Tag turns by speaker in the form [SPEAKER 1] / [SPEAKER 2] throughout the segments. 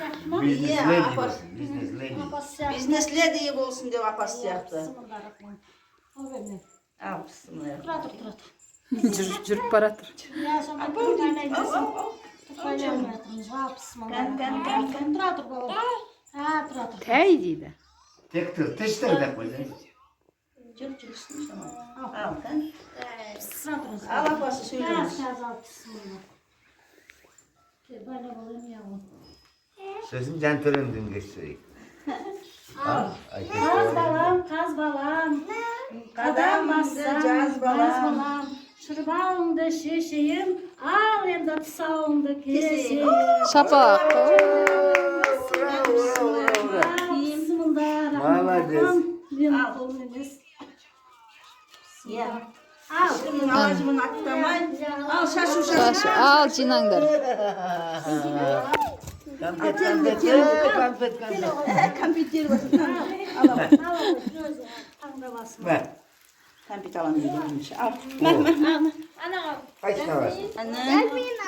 [SPEAKER 1] Сияқты ма?
[SPEAKER 2] Бизнес
[SPEAKER 3] Иә,
[SPEAKER 2] леди
[SPEAKER 3] апасы.
[SPEAKER 2] болсын, бизнес леди.
[SPEAKER 1] Апасы сияқты.
[SPEAKER 3] Бизнес леди болсын деп, апасы сияқты. Ал, бісміллә.
[SPEAKER 1] Тұра тұр, тұра тұр.
[SPEAKER 4] Жүріп жүріп бара жатыр.
[SPEAKER 1] Иә, сонда байлай берсін. Байлай алмай жатырмыз ғой, 60 000.
[SPEAKER 3] Кән, кән, кән, кән.
[SPEAKER 1] Тұра тұр, балам. А, тұра тұр.
[SPEAKER 4] Тәй дейді.
[SPEAKER 2] Тек тұр, тыш тұр деп қойсаң.
[SPEAKER 3] Жүр, жүрсін шамалы. Ал, кән.
[SPEAKER 1] Тұра тұрыңыз.
[SPEAKER 3] Ал, апасы, сөйлеңіз.
[SPEAKER 1] Қазір, 60 000. Кел, байлап алайын, иә, ғой.
[SPEAKER 2] Сосын Жантөренден кешірейік.
[SPEAKER 1] Ал. Қаз балам, қаз балам.
[SPEAKER 3] Қадам
[SPEAKER 1] бассам,
[SPEAKER 3] жаз балам.
[SPEAKER 1] Балам. Шырбауыңды шешейін, ал енді тұсауыңды
[SPEAKER 3] Кесейін.
[SPEAKER 1] кесейін.
[SPEAKER 4] Шапалақ.
[SPEAKER 2] Ура, ура, ура, ура.
[SPEAKER 1] Бісміллә.
[SPEAKER 2] Молодец.
[SPEAKER 1] Менің қолым емес.
[SPEAKER 3] Иә.
[SPEAKER 1] Ал.
[SPEAKER 3] Ешкімнің ала жібін аттамай. Ал, шашу, шашу.
[SPEAKER 4] Шашы, ал, жинаңдар.
[SPEAKER 2] Конфет, конфет, ей, конфет, конфет.
[SPEAKER 3] Кәмпиттер бар.
[SPEAKER 1] Ал, өзі таңдап алсын.
[SPEAKER 2] Мә,
[SPEAKER 3] Кәмпит аламын дейді бірінші. Ал. Мә, мә, мә, мә.
[SPEAKER 2] қайсысын аласың?
[SPEAKER 3] Ана.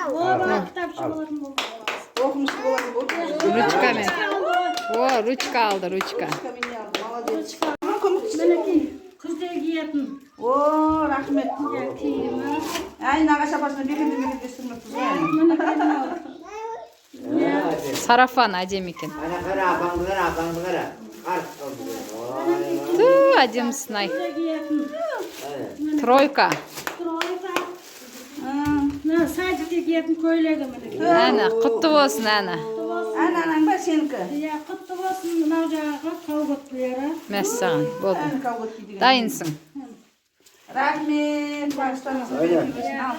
[SPEAKER 1] О, бала, кітапшы болатын болды.
[SPEAKER 3] Оқымысты болатын болды.
[SPEAKER 4] Ручкамен. О, ручка алды, ручка.
[SPEAKER 3] Ручкамен не алды, молодец.
[SPEAKER 1] Ручка.
[SPEAKER 3] Көмектес.
[SPEAKER 1] Мінекей, күзде киетін.
[SPEAKER 3] О, рахмет.
[SPEAKER 1] Иә, киімі.
[SPEAKER 3] Әй, нағашы апасына бекерден бекерге өстірмеппіз ғой әне.
[SPEAKER 1] Мінекей, мынау.
[SPEAKER 2] Молодец.
[SPEAKER 4] Сарафан әдемі екен.
[SPEAKER 2] Ана қара, апаңды қара, апаңды қара. Қарқ қалды. Ой,
[SPEAKER 4] Ту, әдемісін ай.
[SPEAKER 1] Күзде киетін.
[SPEAKER 2] ой.
[SPEAKER 4] Тройка.
[SPEAKER 1] Тройка. Мына садикте киетін көйлегі, мінекей.
[SPEAKER 4] Әні, құтты болсын, әні.
[SPEAKER 1] Құтты болсын.
[SPEAKER 3] Әне, анаң ба сенікі?
[SPEAKER 1] Иә, құтты болсын. Мынау жаңағы колготкілері.
[SPEAKER 4] Мәссаған, болды.
[SPEAKER 3] Әне, колготки деген.
[SPEAKER 4] Дайынсың.
[SPEAKER 3] Рахмет, қуаныштарыңыз
[SPEAKER 2] Айда.
[SPEAKER 3] берсін. Ал.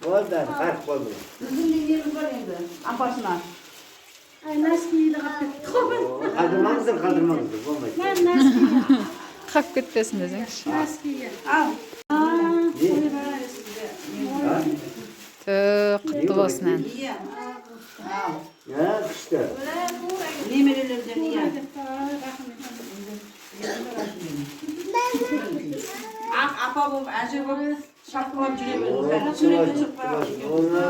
[SPEAKER 2] Болды, қарқ болды.
[SPEAKER 3] Біздің де неміз бар енді, апасына.
[SPEAKER 1] Ай, носкиді қалып кеттік қой.
[SPEAKER 2] Қалдырмаңыздар, қалдырмаңыздар, болмайды.
[SPEAKER 1] Мына носки.
[SPEAKER 4] Қалып кетпесін десеңші.
[SPEAKER 1] Носкиге.
[SPEAKER 3] Ал.
[SPEAKER 1] А, ойбай.
[SPEAKER 4] Ту, құтты болсын, әні.
[SPEAKER 3] Иә. Ал.
[SPEAKER 2] Ha, күшті.
[SPEAKER 3] Немерелерден, иә.
[SPEAKER 1] Ай, рахмет.
[SPEAKER 3] Ақ апа болып, әже болып, шапқылап жүре беріңіз.
[SPEAKER 2] Құтты
[SPEAKER 3] Суретке
[SPEAKER 2] болсын,
[SPEAKER 3] түсіп
[SPEAKER 2] құтты болсын.
[SPEAKER 3] қалайық.
[SPEAKER 2] Оны